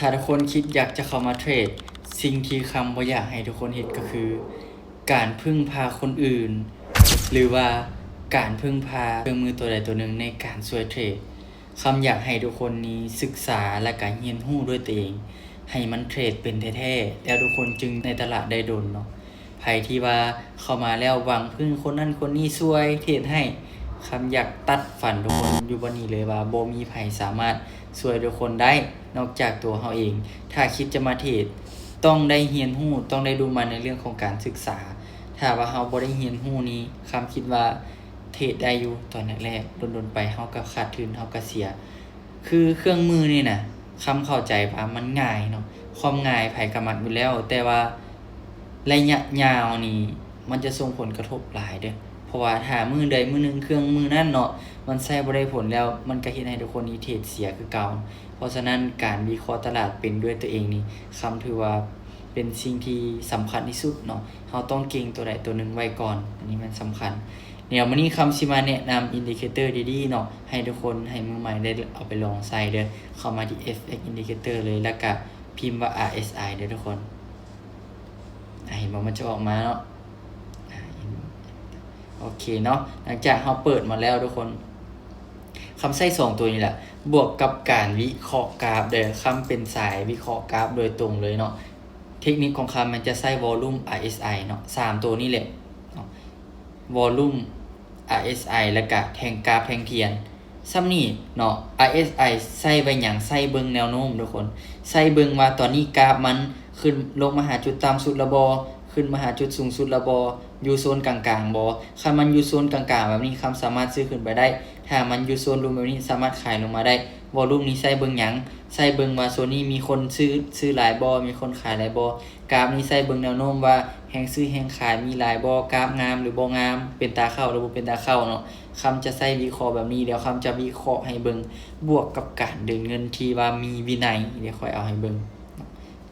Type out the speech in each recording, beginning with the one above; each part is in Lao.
ຖ້າທຸກຄົນຄິດຢາກຈະເຂົ້າມາເທຣດ, ສິ່ງທີ່ຄຳບໍ່ຢາກໃຫ້ທຸກຄົນເຮັດກໍຄື ການເພິ່ງພາຄົນອື່ນ ຫຼືວ່າການເພິ່ງພາເຄື່ອງມືຕົວໃດຕົວໜຶ່ງໃນການຊ່ວຍເທຣດ. ຄຳຢາກໃຫ້ທຸກຄົນນີ້ສຶກສາ ແລະກະຮຽນຮູ້ດ້ວຍຕົວເອງ ໃຫ້ມັນເທຣດເປັນແທ້ໆ ແລ້ວທຸກຄົນຈຶ່ງໃນຕະຫຼາດໄດ້ດົນເນາະ. ໃຜທີ່ວ່າເຂົ້າມາແລ້ວຫວັງເພິ່ງຄົນນັ້ນຄົນນີ້ຊ່ວຍເທຣດໃຫ້, ຄຳຢາກຕັດຝັນທຸກຄົນຢູ່ບ່ອນນີ້ເລີຍວ່າ ບໍ່ມີໃຜສາມາດຊ່ວຍທຸກຄົນໄດ້ນອກຈາກຕົວເຮົາເອງ. ຖ້າຄິດຈະມາເທຣດ ຕ້ອງໄດ້ຮຽນຮູ້, ຕ້ອງໄດ້ດຸໝັ່ນໃນເລື່ອງຂອງການສຶກສາ. ຖ້າວ່າເຮົາບໍ່ໄດ້ຮຽນຮູ້ນີ້, ຄຳຄິດວ່າເທຣດໄດ້ຢູ່ຕອນແລກໆ, ດົນໆໄປເຮົາກໍຂາດທຶນ, ເຮົາກໍເສຍ. ຄືເຄື່ອງມືນີ້ນະ, ຄຳເຂົ້າໃຈວ່າມັນງ່າຍເນາະ, ຄວາມງ່າຍໃຜກໍມັກຢູ່ແລ້ວ, ແຕ່ວ່າໄລຍະຍາວນີ້ ມັນຈະສົ່ງຜົນກະທົບຫຼາຍເດີ້. ເພາະວ່າຖ້າມື້ໃດມື້ໜຶ່ງເຄື່ອງມືນັ້ນເນາະ ມັນໃຊ້ບໍ່ໄດ້ຜົນແລ້ວ, ມັນກະເຮັດໃຫ້ທຸກຄົນນີ້ເທຣດເສຍຄືເກົ່າ. ເພາະສະນັ້ນ ການວິເຄາະຕະຫຼາດເປັນດ້ວຍຕົວເອງນີ້ ຄຳຖືວ່າເປັນສິ່ງທີ່ສຳຄັນທີ່ສຸດເນາະ. ເຮົາຕ້ອງເກັ່ງຕົວໃດຕົວໜຶ່ງໄວ້ກ່ອນ, ອັນນີ້ແມ່ນສຳຄັນ. ດຽວມື້ນີ້ຄຳຊິມາແນະນຳອິນດິເຄເຕີດີໆເນາະ ໃຫ້ທຸກຄົນ, ໃຫ້ມືໃໝ່ໄດ້ເອົາໄປລອງໃຊ້ເດີ້. ເຂົ້າມາທີ່ເອັຟເອັກອິນດິເຄເຕີເລີຍ ແລ້ວກະພິມວ່າອາເອັສໄອເດີ້ທຸກຄົນ. ອາ ເຫັນບໍ່ ມັນຈະອອກມາເນາະ. ອາ ເຫັນ ໂອເຄເນາະ. ຫຼັງຈາກເຮົາເປີດມາແລ້ວທຸກຄົນ, ຄຳໃຊ້ສອງຕົວນີ້ແຫຼະ ບວກກັບການວິເຄາະກາຟເດີ້. ຄຳເປັນສາຍວິເຄາະກາຟໂດຍຕົງເລີຍເນາະ. ເທັກນິກຂອງຄຳມັນຈະໃຊ້ວໍລຸ່ມ ອາເອັສໄອ ເນາະ, ສາມໂຕນີ້ແຫຼະເນາະ, ວໍລຸ່ມ ອາເອັສໄອ ແລ້ວກະແທ່ງກາຟແທ່ງທຽນ. ສ່ຳນີ້ເນາະ, ອາເອັສໄອ ໃຊ້ໄວ້ຫຍັງ? ໃຊ້ເບິ່ງແນວໂນ້ມທຸກຄົນ, ໃຊ້ເບິ່ງວ່າຕອນນີ້ກາຟມັນຂຶ້ນລົງມາຫາຈຸດຕ່ຳສຸດແລ້ວບໍ່, ຂຶ້ນມາຫາຈຸດສູງສຸດແລ້ວບໍ່, ຢູ່ໂຊນກາງໆບໍ່. ຄັນມັນຢູ່ໂຊນກາງໆແບບນີ້ ຄຳສາມາດຊື້ຂຶ້ນໄປໄດ້, ຖ້າມັນຢູ່ໂຊນລຸ່ມແບບນີ້ ສາມາດຂາຍລົງມາໄດ້. ວໍລຸ່ມນີ້ໃຊ້ເບິ່ງຫຍັງ? ໃຊ້ເບິ່ງວ່າໂຊນນີ້ມີຄົນຊື້ ຊື້ຫຼາຍບໍ່, ມີຄົນຂາຍຫຼາຍບໍ່. ກາຟນີ້ໃຊ້ເບິ່ງແນວໂນ້ມວ່າແຮງຊື້ແຮງຂາຍມີຫຼາຍບໍ່, ກາຟງາມຫຼືບໍ່ງາມ, ເປັນຕາເຂົ້າຫຼືບໍ່ເປັນຕາເຂົ້າເນາະ. ຄຳຈະໃຊ້ວິເຄາະແບບນີ້, ແລ້ວຄຳຈະວິເຄາະໃຫ້ເບິ່ງ ບວກກັບການເດີນເງິນທີ່ວ່າມີວິໄນ, ດຽວຂ້ອຍເອົາໃຫ້ເບິ່ງ.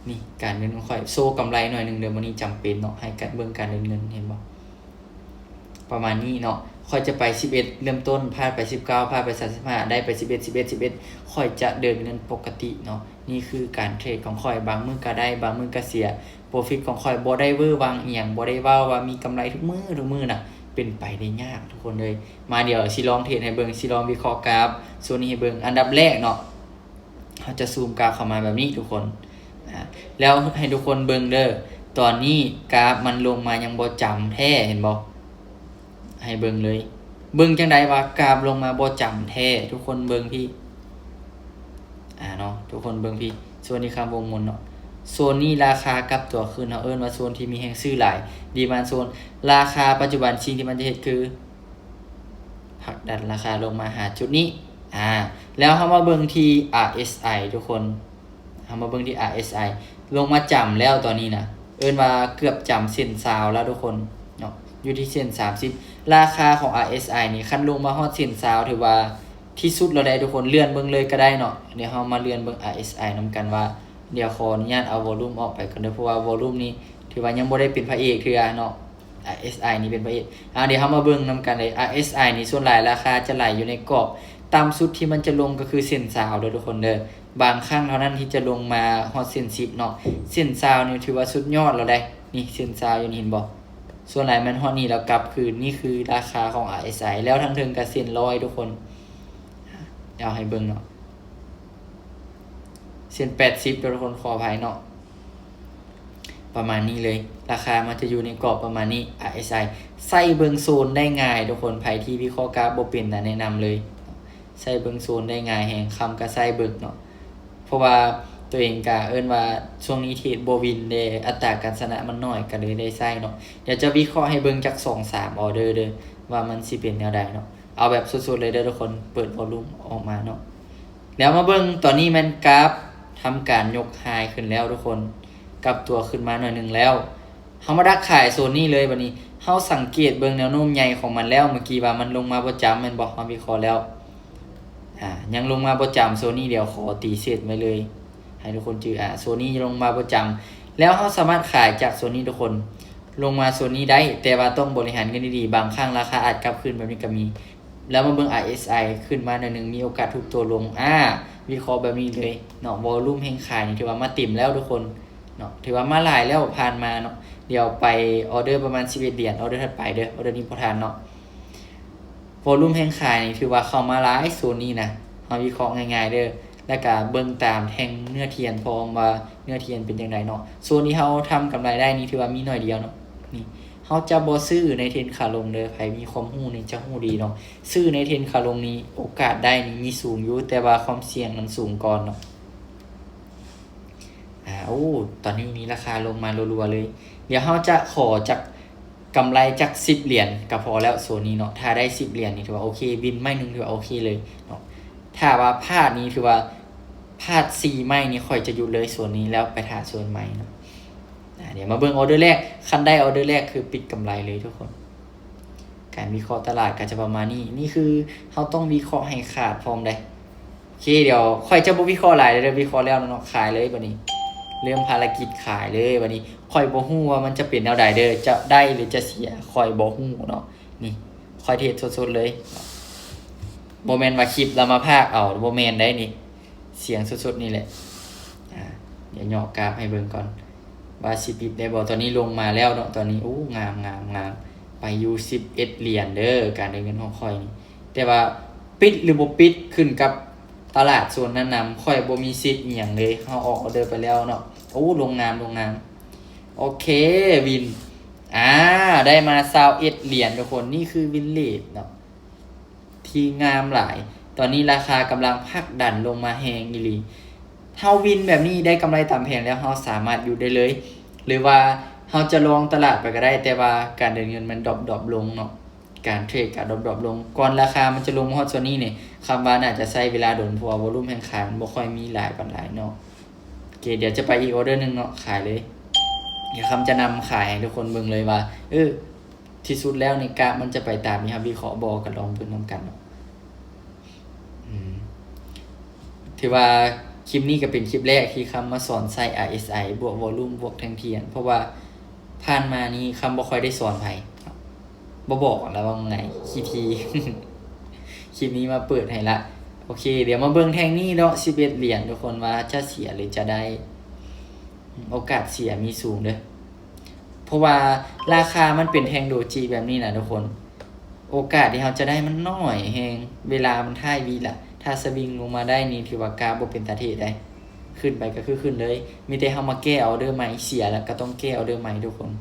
ນີ້ການເງິນຂອງຂ້ອຍ, ໂຊກຳໄລໜ້ອຍໜຶ່ງເດີ້, ມື້ນີ້ຈຳເປັນເນາະ, ໃຫ້ການເບິ່ງການເດີນເງິນ, ເຫັນບໍ່? ປະມານນີ້ເນາະ. ຂ້ອຍຈະໄປສິບເອັດເລີ່ມຕົ້ນ, ພາດໄປສິບເກົ້າ, ພາດໄປສາມສິບຫ້າ, ໄດ້ໄປສິບເອັດ ສິບເອັດ ສິບເອັດ, ຂ້ອຍຈະເດີນເງິນປົກກະຕິເນາະ. ນີ້ຄືການເທຣດຂອງຂ້ອຍ, ບາງມື້ກະໄດ້, ບາງມື້ກະເສຍ. ໂປຣຟິດຂອງຂ້ອຍບໍ່ໄດ້ເວີຫວັງອີ່ຫຍັງ, ບໍ່ໄດ້ເວົ້າວ່າມີກຳໄລທຸກມື້, ທຸກມື້ນະ ເປັນໄປໄດ້ຍາກທຸກຄົນເອີຍ. ມາ ດຽວຊິລອງເທຣດໃຫ້ເບິ່ງ, ຊິລອງວິເຄາະກາຟໂຊນນີ້ໃຫ້ເບິ່ງ. ອັນດັບແລກເນາະ, ເຮົາຈະຊູມກາຟເຂົ້າມາແບບນີ້ທຸກຄົນ. ອາ ແລ້ວໃຫ້ທຸກຄົນເບິ່ງເດີ້, ຕອນນີ້ກາຟມັນລົງມາຍັງບໍ່ຈຳແທ້, ເຫັນບໍ່? ໃຫ້ເບິ່ງເລີຍ. ເບິ່ງຈັ່ງໃດວ່າກາຟລົງມາບໍ່ຈຳແທ້? ທຸກຄົນເບິ່ງພີ້. ອາ ເນາະ, ທຸກຄົນເບິ່ງພີ້. ໂຊນນີ້ຄຳວົງມົນເນາະ. ໂຊນນີ້ລາຄາກັບຕົວຂຶ້ນ, ເຮົາເອີ້ນວ່າໂຊນທີ່ມີແຮງຊື້ຫຼາຍ, ດີມານໂຊນ. ລາຄາປັດຈຸບັນ ສິ່ງທີ່ມັນຈະເຮັດຄື ຜັກດັນລາຄາລົງມາຫາຈຸດນີ້. ອາ ແລ້ວເຮົາມາເບິ່ງທີ່ ອາເອັສໄອ ທຸກຄົນ, ເຮົາມາເບິ່ງທີ່ ອາເອັສໄອ ລົງມາຈຳແລ້ວຕອນນີ້ນະ, ເອີ້ນວ່າເກືອບຈຳເສັ້ນຊາວແລ້ວທຸກຄົນເນາະ, ຢູ່ທີ່ເສັ້ນສາມສິບ. ລາຄາຂອງ ອາເອັສໄອ ນີ້ ຄັນລົງມາຮອດເສັ້ນຊາວ ຖືວ່າທີ່ສຸດແລ້ວໄດ໋ທຸກຄົນ, ເລື່ອນເບິ່ງເລີຍກໍໄດ້ເນາະ. ດຽວເຮົາມາເລື່ອນເບິ່ງ ອາເອັສໄອ ນຳກັນວ່າ, ດຽວຂໍອະນຸຍາດເອົາວໍລຸ່ມອອກໄປກ່ອນເດີ້, ເພາະວ່າວໍລຸ່ມນີ້ຖືວ່າຍັງບໍ່ໄດ້ເປັນພະເອກເທື່ອເນາະ. ອາເອັສໄອ ນີ້ເປັນພະເອກ. ອາ ດຽວເຮົາມາເບິ່ງນຳກັນເລີຍ. ອາເອັສໄອ ນີ້ສ່ວນຫຼາຍລາຄາຈະໄຫຼຢູ່ໃນກອບ, ຕ່ຳສຸດທີ່ມັນຈະລົງກໍຄືເສັ້ນຊາວເດີ້ທຸກຄົນເດີ້. ບາງຄັ້ງເທົ່ານັ້ນທີ່ຈະລົງມາຮອດເສັ້ນສິບເນາະ. ເສັ້ນຊາວນີ້ຖືວ່າສຸດຍອດແລ້ວໄດ໋. ນີ້ເສັ້ນຊາວຢູ່ນີ້ ເຫັນບໍ່? ສ່ວນຫຼາຍແມ່ນຮອດນີ້ແລ້ວກັບຄືນ. ນີ້ຄືລາຄາຂອງ ອາເອັສໄອ ແລ້ວທາງເທິງກໍເສັ້ນຮ້ອຍທຸກຄົນ. ດຽວໃຫ້ເບິ່ງເນາະ, ເສັ້ນແປດສິບເດີ້ທຸກຄົນ, ຂໍອະໄພເນາະ. ປະມານນີ້ເລີຍ, ລາຄາມັນຈະຢູ່ໃນກອບປະມານນີ້. ອາເອັສໄອ ໃຊ້ເບິ່ງໂຊນໄດ້ງ່າຍທຸກຄົນ, ໃຜທີ່ວິເຄາະກາຟບໍ່ເປັນນະ ແນະນຳເລີຍ, ໃຊ້ເບິ່ງໂຊນໄດ້ງ່າຍແຮງ. ຄຳກໍໃຊ້ເບິ່ງເນາະ, ເພາະວ່າຕົວເອງກໍເອີ້ນວ່າຊ່ວງນີ້ເທຣດບໍ່ວິນເດ້, ອັດຕາການຊະນະມັນໜ້ອຍ ກໍເລີຍໄດ້ໃຊ້ເນາະ. ດຽວຈະວິເຄາະໃຫ້ເບິ່ງຈັກສອງສາມອໍເດີເດີ້ ວ່າມັນຊິເປັນແນວໃດເນາະ. ເອົາແບບສົດໆເລີຍເດີ້ທຸກຄົນ, ເປີດວໍລຸ່ມອອກມາເນາະ. ແລ້ວມາເບິ່ງ, ຕອນນີ້ແມ່ນກາຟທຳການຍົກໄຮຂຶ້ນແລ້ວທຸກຄົນ, ກັບຕົວຂຶ້ນມາໜ້ອຍໜຶ່ງແລ້ວ. ເຮົາມາດັກຂາຍໂຊນນີ້ເລີຍ. ບັດນີ້ເຮົາສັງເກດເບິ່ງແນວໂນ້ມໃຫຍ່ຂອງມັນແລ້ວ, ເມື່ອກີ້ວ່າມັນລົງມາບໍ່ຈຳແມ່ນບໍ່? ເຮົາວິເຄາະແລ້ວ, ອາ ຍັງລົງມາບໍ່ຈຳໂຊນນີ້. ດຽວຂໍຕີເສດໄວ້ເລີຍ ໃຫ້ທຸກຄົນຈື່. ອາ ໂຊນນີ້ລົງມາບໍ່ຈຳ, ແລ້ວເຮົາສາມາດຂາຍຈາກໂຊນນີ້ທຸກຄົນ, ລົງມາໂຊນນີ້ໄດ້, ແຕ່ວ່າຕ້ອງບໍລິຫານເງິນດີໆ. ບາງຄັ້ງລາຄາອາດກັບຄືນແບບນີ້ກໍມີ. ແລ້ວມາເບິ່ງ ອາເອັສໄອ ຂຶ້ນມາໜ້ອຍໜຶ່ງ, ມີໂອກາດທຸບໂຕລົງ. ອາ ວິເຄາະແບບນີ້ເລີຍເນາະ ວໍລຸ່ມແຮງຂາຍນີ້ຖືວ່າມາເຕັມແລ້ວທຸກຄົນເນາະ ຖືວ່າມາຫຼາຍແລ້ວຜ່ານມາເນາະ. ດຽວໄປອໍເດີປະມານສິບເອັດຫຼຽນ ອໍເດີຖັດໄປເດີ ອໍເດີນີ້ບໍ່ທັນເນາະ. ວໍລຸ່ມແຮງຂາຍນີ້ຖືວ່າເຂົ້າມາຫຼາຍໂຊນນີ້ນະ ເຮົາວິເຄາະງ່າຍໆເດີ ແລ້ວກະເບິ່ງຕາມແທ່ງເນື້ອທຽນພ້ອມວ່າເນື້ອທຽນເປັນຈັ່ງໃດເນາະ. ໂຊນທີ່ເຮົາທຳກຳໄລໄດ້ນີ້ຖືວ່າມີໜ້ອຍດຽວເນາະ. ນີ້ ເຮົາຈະບໍ່ຊື້ໃນເທຣນຂາລົງເດີ ໃຜມີຄວາມຮູ້ນີ້ຈະຮູ້ດີເນາະ. ຊື້ໃນເທຣນຂາລົງນີ້ໂອກາດໄດ້ນີ້ມີສູງຢູ່ ແຕ່ວ່າຄວາມສ່ຽງມັນສູງກ່ອນເນາະ. ອາ ໂອ້ ຕອນນີ້ນີ້ລາຄາລົງມາລັວໆເລີຍ. ດຽວເຮົາຈະຂໍຈັກກຳໄລຈັກສິບຫຼຽນກະພໍແລ້ວໂຊນນີ້ເນາະ. ຖ້າໄດ້ສິບຫຼຽນນີ້ຖືວ່າໂອເຄ ວິນໄມ້ໜຶ່ງຖືວ່າໂອເຄເລີຍເນາະ. ຖ້າວ່າພາດນີ້ຖືວ່າພາດສີ່ໄມ້ນີ້ຂ້ອຍຈະຢຸດເລີຍໂຊນນີ້ ແລ້ວໄປຖ້າໂຊນໃໝ່ເນາະ. ອາ ດຽວມາເບິ່ງອໍເດີແລກ ຄັນໄດ້ອໍເດີແລກຄືປິດກຳໄລເລີຍທຸກຄົນ. ການວິເຄາະຕະຫຼາດກໍຈະປະມານນີ້ ນີ້ຄືເຮົາຕ້ອງວິເຄາະໃຫ້ຂາດພ້ອມເດ້. ໂອເຄ ດຽວຂ້ອຍຈະບໍ່ວິເຄາະຫຼາຍເດີ ວິເຄາະແລ້ວເນາະ ຂາຍເລີຍບາດນີ້ ເລີ່ມພາລະກິດຂາຍເລີຍບາດນີ້. ຂ້ອຍບໍ່ຮູ້ວ່າມັນຈະເປັນແນວໃດເດີ ຈະໄດ້ຫຼືຈະເສຍ ຂ້ອຍບໍ່ຮູ້ເນາະ. ນີ້ຂ້ອຍເທຣດສົດໆເລີຍ ບໍ່ແມ່ນວ່າຄລິບລະມາພາກເອົາ ບໍ່ແມ່ນໄດ໋ນີ້ ສຽງສົດໆນີ້ແຫຼະ. ອາ ດຽວຫຍໍ້ກາບໃຫ້ເບິ່ງກ່ອນ ວ່າຊິປິດໄດ້ບໍ່. ຕອນນີ້ລົງມາແລ້ວເນາະ ຕອນນີ້ ໂອ້ ງາມໆໆ ໄປຢູ່ສິບເອັດຫຼຽນເດີ ການໄດ້ເງິນຂອງຂ້ອຍນີ້. ແຕ່ວ່າປິດຫຼືບໍ່ປິດຂຶ້ນກັບຕະຫຼາດໂຊນນັ້ນນຳ ຂ້ອຍບໍ່ມີສິດອີ່ຫຍັງເລີຍ. ເຮົາອອກອໍເດີໄປແລ້ວເນາະ. ໂອ້ ລົງງາມ ລົງງາມ. ໂອເຄ ວິນ ອາ ໄດ້ມາຊາວເອັດຫຼຽນທຸກຄົນ ນີ້ຄືວິນເລດເນາະ ທີ່ງາມຫຼາຍ. ຕອນນີ້ລາຄາກຳລັງຜັກດັນລົງມາແຮງອີ່ຫຼີ. ເຮົາວິນແບບນີ້ໄດ້ກຳໄລຕາມແຜນແລ້ວ ເຮົາສາມາດຢຸດໄດ້ເລີຍ ຫຼືວ່າເຮົາຈະລອງຕະຫຼາດໄປກໍໄດ້ ແຕ່ວ່າການເດີນເງິນມັນດຣອບໆລົງເນາະ. ການເທຣດກະດຣອບໆລົງ ກ່ອນລາຄາມັນຈະລົງມາຮອດສ່ວນນີ້ນີ້ ຄຳວ່າໜ້າຈະໃຊ້ເວລາດົນ ເພາະວ່າວໍລຸ່ມແຮງຂາຍມັນບໍ່ຄ່ອຍມີຫຼາຍປານໃດເນາະ. ໂອເຄ ດຽວຈະໄປອີກອໍເດີໜຶ່ງເນາະ ຂາຍເລີຍ. ດຽວຄຳຈະນຳຂາຍໃຫ້ທຸກຄົນເບິ່ງເລີຍວ່າ ເອີ ທີ່ສຸດແລ້ວນີ້ກາບມັນຈະໄປຕາມທີ່ເຮົາວິເຄາະບໍ່ ກໍລອງເບິ່ງນຳກັນເນາະ. ອືມ ຖືວ່າຄລິບນີ້ກໍເປັນຄລິບແລກທີ່ຄຳມາສອນໃຊ້ ອາເອສໄອ ບວກວໍລຸ່ມ ບວກແທ່ງທຽນ ເພາະວ່າຜ່ານມານີ້ຄຳບໍ່ຄ່ອຍໄດ້ສອນໃຜ ບໍ່ບອກແລ້ວວ່າໄງ ຂີ້ຖີ່. ຄລິບນີ້ມາເປີດໃຫ້ລະ. ໂອເຄ ດຽວມາເບິ່ງແທ່ງນີ້ເນາະ ສິບເອັດຫຼຽນທຸກຄົນ ວ່າຈະເສຍຫຼືຈະໄດ້. ໂອກາດເສຍມີສູງເດີ ເພາະວ່າລາຄາມັນເປັນແທ່ງໂດຈິແບບນີ້ນະທຸກຄົນ ໂອກາດທີ່ເຮົາຈະໄດ້ມັນໜ້ອຍແຮງ. ເວລາມັນທ້າຍວິລະ ຖ້າສະວິງລົງມາໄດ້ນີ້ ຖືວ່າກາບບໍ່ເປັນຕາເທດໃດ. ຂຶ້ນໄປກໍຄືຂຶ້ນເລີຍ ມີແຕ່ເຮົາມາແກ້ອໍເດີໃໝ່ ເສຍລະກໍຕ້ອງແກ້ອໍເດີໃໝ່ທຸກຄົນ.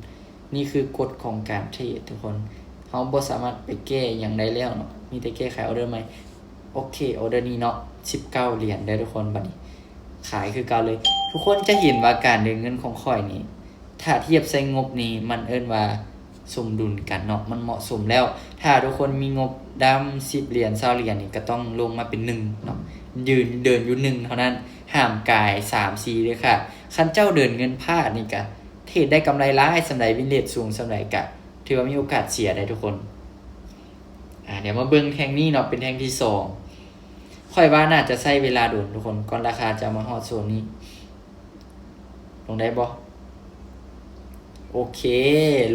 ນີ້ຄືກົດຂອງການເທຣດທຸກຄົນ ເຮົາບໍ່ສາມາດໄປແກ້ຫຍັງໄດ້ແລ້ວເນາະ ມີແຕ່ແກ້ໄຂອໍເດີໃໝ່. ໂອເຄ ອໍເດີນີ້ເນາະ ສິບເກົ້າຫຼຽນເດີທຸກຄົນ. ບັດນີ້ຂາຍຄືເກົ່າເລີຍ. ທຸກຄົນຈະເຫັນວ່າການເດີນເງິນຂອງຂ້ອຍນີ້ ຖ້າທຽບໃສ່ງົບນີ້ ມັນເອີ້ນວ່າສົມດຸນກັນເນາະ ມັນເໝາະສົມແລ້ວ. ຖ້າທຸກຄົນມີງົບດຳສິບຫຼຽນ ຊາວຫຼຽນນີ້ ກໍຕ້ອງລົງມາເປັນໜຶ່ງເນາະ ຢືນເດີນຢູ່ໜຶ່ງເທົ່ານັ້ນ ຫ້າມກາຍສາມສີ່ເດີຄ່ະ. ຄັນເຈົ້າເດີນເງິນພາດນີ້ກະເທຣດໄດ້ກຳໄລຫຼາຍສ່ຳໃດ ວິນເຣດສູງສ່ຳໃດ ກະຖືວ່າມີໂອກາດເສຍໄດ໋ທຸກຄົນ. ອາ ດຽວມາເບິ່ງແທ່ງນີ້ເນາະ ເປັນແທ່ງທີສອງ. ຂ້ອຍວ່າໜ້າຈະໃຊ້ເວລາດົນທຸກຄົນ ກ່ອນລາຄາຈະມາຮອດໂຊນນີ້. ລົງໄດ້ບໍ່? ໂອເຄ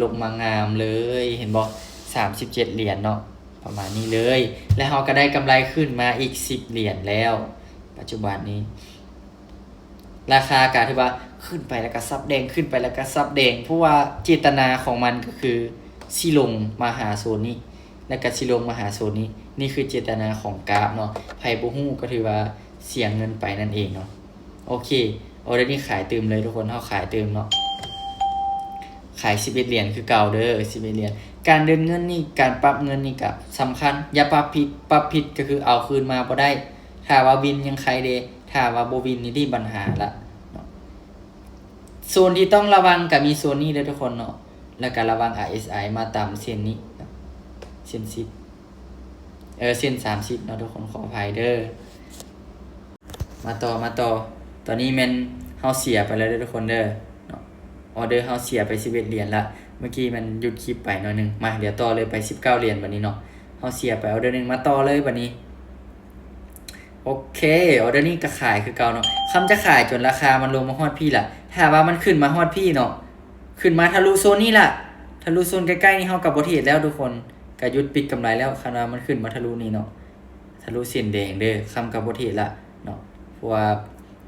ລົງມາງາມເລີຍ ເຫັນບໍ່? ສາມສິບເຈັດຫຼຽນເນາະ ປະມານນີ້ເລີຍ. ແລະ ເຮົາກໍໄດ້ກຳໄລຂຶ້ນມາອີກສິບຫຼຽນແລ້ວ ປັດຈຸບັນນີ້. ລາຄາກໍຖືວ່າຂຶ້ນໄປແລ້ວກໍສັບແດງ ຂຶ້ນໄປແລ້ວກໍສັບແດງ ເພາະວ່າເຈດຕະນາຂອງມັນກໍຄືຊິລົງມາຫາໂຊນນີ້ ແລ້ວກໍຊິລົງມາຫາໂຊນນີ້. ນີ້ຄືເຈດຕະນາຂອງກາຟເນາະ ໃຜບໍ່ຮູ້ກໍຖືວ່າເສຍເງິນໄປນັ້ນເອງເນາະ. ໂອເຄ ອໍເດີນີ້ຂາຍຕື່ມເລີຍທຸກຄົນ ເຮົາຂາຍຕື່ມເນາະ ຂາຍສິບເອັດຫຼຽນຄືເກົ່າເດີ ສິບເອັດຫຼຽນ. ການເດີນເງິນນີ້ ການປັບເງິນນີ້ກໍສຳຄັນ ຢ່າປັບຜິດ ປັບຜິດກໍຄືເອົາຄືນມາບໍ່ໄດ້. ຖ້າວ່າວິນຍັງໄຄເດ ຖ້າວ່າບໍ່ວິນນີ້ຕິບັນຫາລະເນາະ. ໂຊນທີ່ຕ້ອງລະວັງກໍມີໂຊນນີ້ເດີທຸກຄົນເນາະ ແລ້ວກໍລະວັງ ອາເອສໄອ ມາຕຳເສັ້ນນີ້ ເສັ້ນສິບ ເອີ ເສັ້ນສາມສິບເນາະທຸກຄົນ ຂໍອະໄພເດີ. ມາຕໍ່ ມາຕໍ່ ຕອນນີ້ແມ່ນເຮົາເສຍໄປແລ້ວເດີທຸກຄົນເດີເນາະ ອໍເດີເຮົາເສຍໄປສິບເອັດຫຼຽນລະ ເມື່ອກີ້ມັນຢຸດຄລິບໄປໜ້ອຍໜຶ່ງ. ມາ ດຽວຕໍ່ເລີຍ ໄປສິບເກົ້າຫຼຽນບັດນີ້ເນາະ ເຮົາເສຍໄປອໍເດີໜຶ່ງ. ມາຕໍ່ເລີຍບັດນີ້. ໂອເຄ ອໍເດີນີ້ກໍຂາຍຄືເກົ່າເນາະ ຄຳຈະຂາຍຈົນລາຄາມັນລົງມາຮອດພີ້ລະ. ຖ້າວ່າມັນຂຶ້ນມາຮອດພີ້ເນາະ ຂຶ້ນມາທະລຸໂຊນນີ້ລະ ທະລຸໂຊນໃກ້ໆນີ້ ເຮົາກໍບໍ່ເທຣດແລ້ວທຸກຄົນ ກໍຢຸດປິດກຳໄລແລ້ວ ຄັນວ່າມັນຂຶ້ນມາທະລຸນີ້ເນາະ ທະລຸເສັ້ນແດງເດີ ຄຳກໍບໍ່ເທຣດລະເນາະ. ພາະວ່າ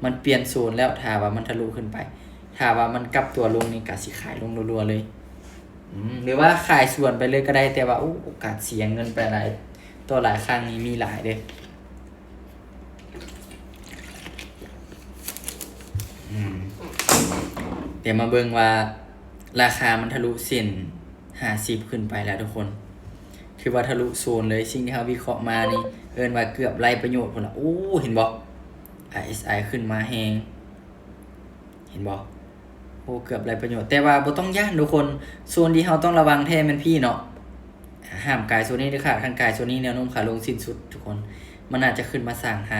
ມັນປ່ຽນໂຊນແລ້ວ. ຖ້າວ່າມັນທະລຸຂຶ້ນໄປ, ຖ້າວ່າມັນກັບຕົວລົງນີ້ ກະຊິຂາຍລົງລັວໆເລີຍ. ອືມ ຫຼືວ່າຂາຍສວນໄປເລີຍກໍໄດ້, ແຕ່ວ່າ ໂອ້ ໂອກາດເສຍເງິນໄປຫຼາຍຕໍ່ຫຼາຍຄັ້ງນີ້ມີຫຼາຍເດ້. ອືມ ດຽວມາເບິ່ງວ່າລາຄາມັນທະລຸເສັ້ນຫ້າສິບຂຶ້ນໄປແລ້ວທຸກຄົນ, ຖືວ່າທະລຸໂຊນເລີຍ. ສິ່ງທີ່ເຮົາວິເຄາະມານີ້ເອີ້ນວ່າເກືອບໄຮ້ປະໂຫຍດພຸ້ນລະ. ໂອ້ ເຫັນບໍ່? ອາ ເອສ ໄອ ຂຶ້ນມາແຮງ ເຫັນບໍ່? ໂອ້ ເກືອບໄດ້ປະໂຫຍດ, ແຕ່ວ່າບໍ່ຕ້ອງຢ້ານທຸກຄົນ. ໂຊນທີ່ເຮົາຕ້ອງລະວັງແທ້ແມ່ນພີ້ເນາະ, ຫ້າມກາຍໂຊນນີ້ເດັດຂາດ. ຄັນກາຍໂຊນນີ້ ແນວໂນ້ມຂາລົງສິ້ນສຸດທຸກຄົນ, ມັນອາດຈະຂຶ້ນມາສ້າງໄຮ.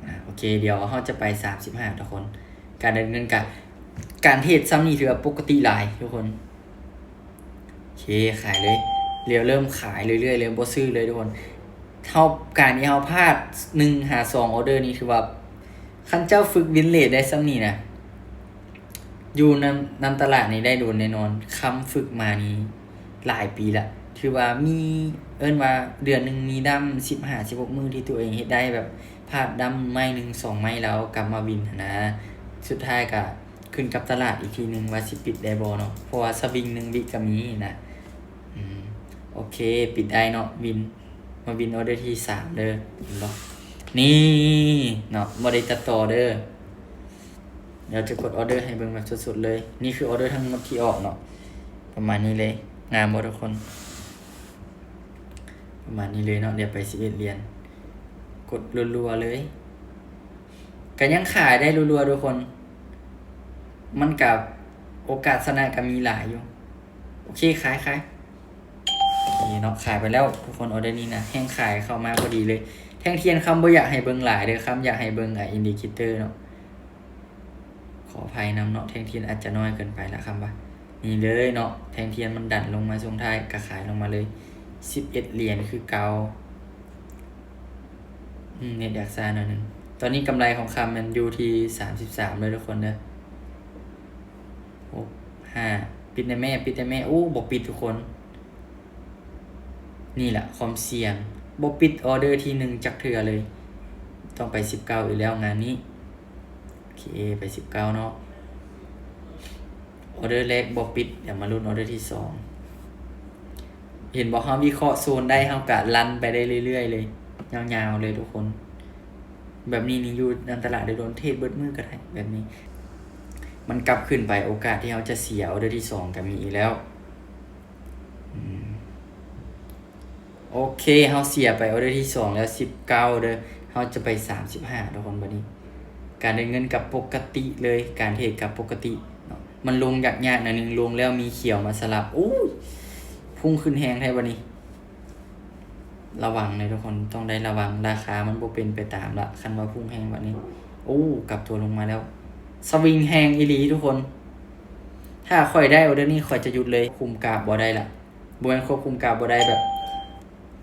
ອາ ໂອເຄ, ດຽວເຮົາຈະໄປສາມສິບຫ້າທຸກຄົນ. ການເດີນເງິນກະ ການເທຣດຊ່ຳນີ້ຖືວ່າປົກກະຕິຫຼາຍທຸກຄົນ. ໂອເຄ ຂາຍເລີຍ, ດຽວເລີ່ມຂາຍເລື້ອຍໆເລີຍ, ບໍ່ຊື້ເລີຍທຸກຄົນ. ເຮົາ ການທີ່ເຮົາພາດໜຶ່ງຫາສອງອອເດີນີ້ ຖືວ່າ ຄັນເຈົ້າຝຶກວິນເລດໄດ້ຊ່ຳນີ້ນະ ຢູ່ນຳ ນຳຕະຫຼາດນີ້ໄດ້ດົນແນ່ນອນ. ຄຳຝຶກມານີ້ຫຼາຍປີລະ, ຖືວ່າມີ ເອີ້ນວ່າເດືອນໜຶ່ງມີດຳສິບຫ້າ ສິບຫົກມື້ທີ່ຕົວເອງເຮັດໄດ້ ແບບພາດດຳໄມ້ໜຶ່ງສອງໄມ້ແລ້ວກັບມາວິນຫັ້ນນະ. ສຸດທ້າຍກະ ຂຶ້ນກັບຕະຫຼາດອີກທີໜຶ່ງວ່າຊິປິດໄດ້ບໍ່ເນາະ, ເພາະວ່າສະວິງໜຶ່ງວິກະມີນະ. ອືມ ໂອເຄ ປິດໄດ້ເນາະ, ວິນ ມາວິນອອເດີທີສາມເດີ. ເຫັນບໍ່? ນີ້ເນາະ, ບໍ່ໄດ້ຕັດຕໍ່ເດີ. ດຽວຈະກົດອອເດີໃຫ້ເບິ່ງແບບສົດໆເລີຍ. ນີ້ຄືອອເດີທັງໝົດທີ່ອອກເນາະ, ປະມານນີ້ເລີຍ. ງາມບໍ່ທຸກຄົນ? ປະມານນີ້ເລີຍເນາະ. ດຽວໄປສິບເອັດຫຼຽນ, ກົດລັວໆເລີຍ. ກະຍັງຂາຍໄດ້ລັວໆທຸກຄົນ, ມັນກະໂອກາດຊະນະກະມີຫຼາຍຢູ່. ໂອເຄ ຂາຍ ຂາຍ. ນີ້ເນາະ, ຂາຍໄປແລ້ວທຸກຄົນ. ອອເດີນີ້ນະ ແຮງຂາຍເຂົ້າມາພໍດີເລີຍ. ແທ່ງທຽນຄຳບໍ່ຢາກໃຫ້ເບິ່ງຫຼາຍເດີ, ຄຳຢາກໃຫ້ເບິ່ງ ອາ ອິນດິເຄເຕີເນາະ. ຂໍອະໄພນຳເນາະ, ແທ່ງທຽນອາດຈະນ້ອຍເກີນໄປລະ. ຄຳວ່ານີ້ເລີຍເນາະ, ແທ່ງທຽນມັນດັນລົງມາຊ່ວງທ້າຍ ກະຂາຍລົງມາເລີຍ. ສິບເອັດຫຼຽນຄືເກົ່າ. ອືມ ເນັດຢາກຊ້າໜ້ອຍໜຶ່ງ. ຕອນນີ້ກຳໄລຂອງຄຳມັນຢູ່ທີ່ສາມສິບສາມເລີຍທຸກຄົນເດີ. ຫົກ ຫ້າ ປິດແດ່ແມ່, ປິດແດ່ແມ່. ໂອ້ ບໍ່ປິດທຸກຄົນ. ນີ້ລະຄວາມສ່ຽງ, ບໍ່ປິດອອເດີທີໜຶ່ງຈັກເທື່ອເລີຍ. ຕ້ອງໄປສິບເກົ້າອີກແລ້ວງານນີ້. ໂອເຄ ໄປສິບເກົ້າເນາະ. ອອເດີແລກບໍ່ປິດ, ດຽວມາລຸ້ນອອເດີທີສອງ. ເຫັນບໍ່? ເຮົາວິເຄາະໂຊນໄດ້ ເຮົາກະລັນໄປໄດ້ເລື້ອຍໆເລີຍ, ຍາວໆເລີຍທຸກຄົນ. ແບບນີ້ນີ້ຢູ່ນຳຕະຫຼາດໄດ້ດົນ, ເທຣດເບິດມື້ກະໄດ້ແບບນີ້. ມັນກັບຂຶ້ນໄປ, ໂອກາດທີ່ເຮົາຈະເສຍອອເດີທີສອງກະມີອີກແລ້ວ. ອືມ ໂອເຄ ເຮົາເສຍໄປອອເດີທີສອງແລ້ວ ສິບເກົ້າເດີ, ເຮົາຈະໄປສາມສິບຫ້າທຸກຄົນ. ບັດນີ້ການເດີນເງິນກະປົກກະຕິເລີຍ, ການເທຣດກະປົກກະຕິເນາະ. ມັນລົງຍາກໆໜ້ອຍໜຶ່ງ, ລົງແລ້ວມີຂຽວມາສະຫຼັບ. ໂອ້ຍ ພຸ່ງຂຶ້ນແຮງແທ້ບັດນີ້. ລະວັງເດີທຸກຄົນ, ຕ້ອງໄດ້ລະວັງ, ລາຄາມັນບໍ່ເປັນໄປຕາມລະ ຄັນວ່າພຸ່ງແຮງບັດນີ້. ໂອ້ ກັບຕົວລົງມາແລ້ວ, ສະວິງແຮງອີ່ຫຼີທຸກຄົນ. ຖ້າຂ້ອຍໄດ້ອອເດີນີ້ ຂ້ອຍຈະຢຸດເລີຍ, ຄຸມກາບບໍ່ໄດ້ລະ. ບໍ່ແມ່ນຄວບຄຸມກາບບໍ່ໄດ້ ແບບ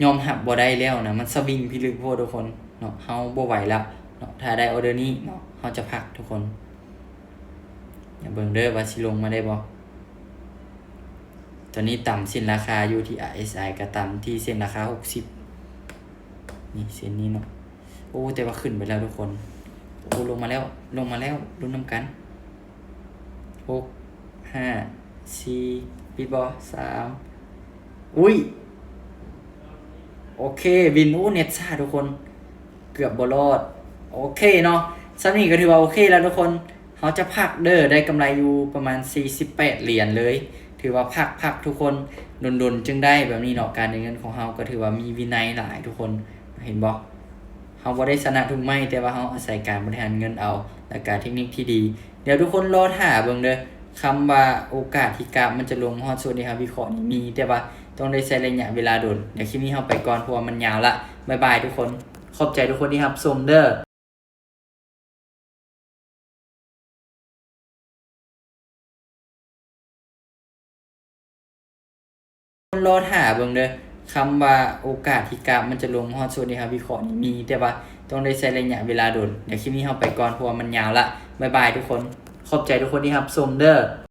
ຍອມຮັບບໍ່ໄດ້ແລ້ວນະ, ມັນສະວິງພິລຶກໂພດທຸກຄົນເນາະ. ເຮົາບໍ່ໄຫວລະເນາະ, ຖ້າໄດ້ອອເດີນີ້ເນາະ ເຮົາຈະພັກທຸກຄົນ. ດຽວເບິ່ງເດີວ່າຊິລົງມາໄດ້ບໍ່. ຕອນນີ້ຕຳເສັ້ນລາຄາຢູ່ທີ່ ອາ ເອສ ໄອ ກະຕຳທີ່ເສັ້ນລາຄາຫົກສິບ. ນີ້ເສັ້ນນີ້ເນາະ. ໂອ້ ແຕ່ວ່າຂຶ້ນໄປແລ້ວທຸກຄົນ. ໂອ້ ລົງມາແລ້ວ, ລົງມາແລ້ວ, ລຸ້ນນຳກັນ. ຫົກ ຫ້າ ສີ່ ປິດບໍ່? ສາມ ອຸ້ຍ ໂອເຄ ວິນ. ໂອ້ ເນັດຊ້າທຸກຄົນ, ເກືອບບໍ່ລອດ. ໂອເຄເນາະ, ສ່ຳນີ້ກະຖືວ່າໂອເຄແລ້ວທຸກຄົນ. ເຮົາຈະພັກເດີ, ໄດ້ກຳໄລຢູ່ປະມານສີ່ສິບແປດຫຼຽນເລີຍ. ຖືວ່າພັກໆທຸກຄົນ, ດົນໆຈຶ່ງໄດ້ແບບນີ້ເນາະ. ການເດີນເງິນຂອງເຮົາກະຖືວ່າມີວິໄນຫຼາຍທຸກຄົນ, ເຫັນບໍ່? ເຮົາບໍ່ໄດ້ຊະນະທຸກໄມ້, ແຕ່ວ່າເຮົາອາໄສການບໍລິຫານເງິນເອົາ ແລະກະເທັກນິກທີ່ດີ. ດຽວທຸກຄົນລໍຖ້າເບິ່ງເດີ, ຄຳວ່າໂອກາດທີ່ກາບມັນຈະລົງຮອດໂຊນທີ່ເຮົາວິເຄາະນີ້ມີ, ແຕ່ວ່າຕ້ອງໄດ້ໃຊ້ໄລຍະເວລາດົນ. ດຽວຄລິບນີ້ເຮົາໄປກ່ອນ ເພາະວ່າມັນຍາວລະ. ບາຍບາຍທຸກຄົນ, ຂອບໃຈທຸກຄົນທີ່ຮັບຊົມເດີ. ລໍຖ້າເບິ່ງເດີ, ຄຳວ່າໂອກາດທີ່ກາບມັນຈະລົງຮອດໂຊນທີ່ເຮົາວິເຄາະນີ້ມີ, ແຕ່ວ່າຕ້ອງໄດ້ໃຊ້ໄລຍະເວລາດົນ. ດຽວຄລິບນີ້ເຮົາໄປກ່ອນ ເພາະວ່າມັນຍາວລະ. ບາຍບາຍທຸກຄົນ, ຂອບໃຈທຸກຄົນທີ່ຮັບຊົມເດີ.